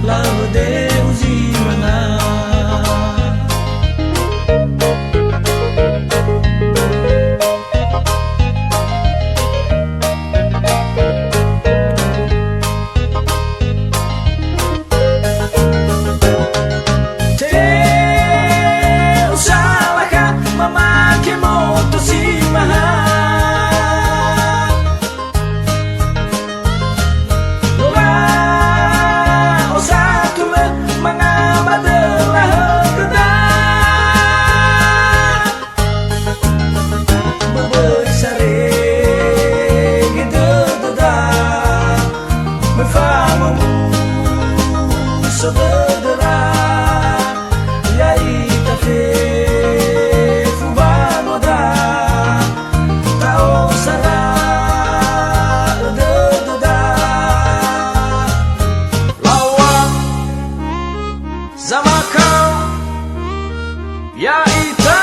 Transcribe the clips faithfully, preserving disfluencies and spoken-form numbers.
La'ö deu zi manga. Te usalaha mamake moto si maha. No la'o satulö manga ba döla högöda. Böi sarege dödöda, möi fangomuso dödöra, ya'ita fefu banuada, ta'osara dödöda. Laŵa zamakao ya'ita.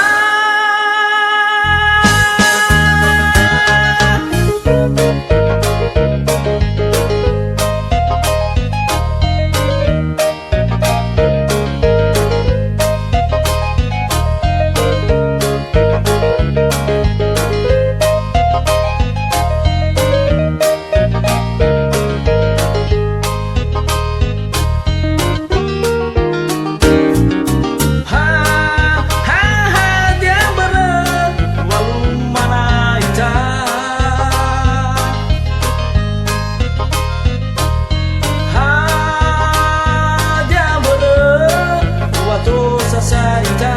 Ha, ha, hadia mbörö wa lumana ita. Hadia mbörö wa tosa sa ita.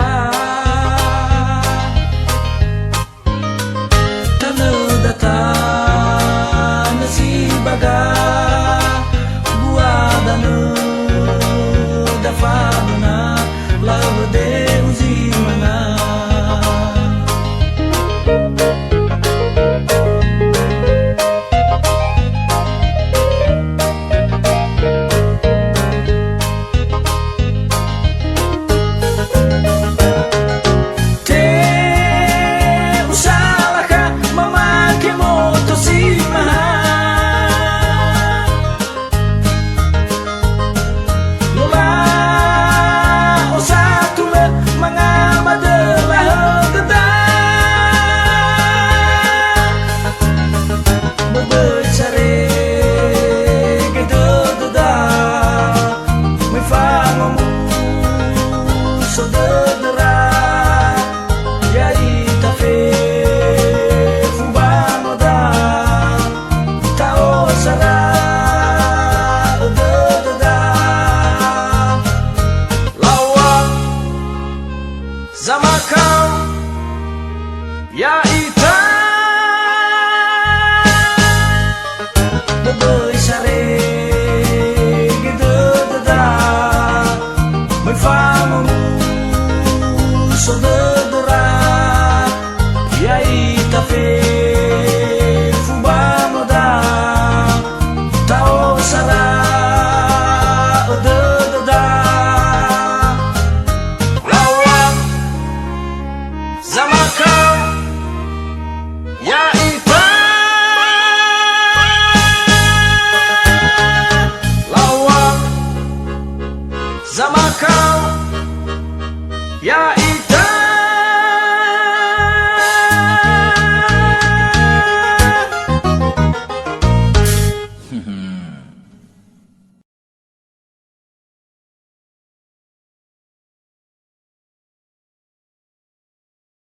Tanö datanö si baga, bua danö dafanöna, la'ö deu zi manga. Te usalaha mamake moto si maha. No la'o satulö manga ba döla högöda. Böi sarege dödöda, möi fangomuso dödöra, ya'ita fefu banuada, ta'osara dödöda. Laŵa zamakao ya'ita. Böi sarege dödöda, möi fangomuso dödöra, ya'ita fefu banuada, ta'osara dödöda. Laŵa zamakao ya'ita. Laŵa zamakao ya'ita.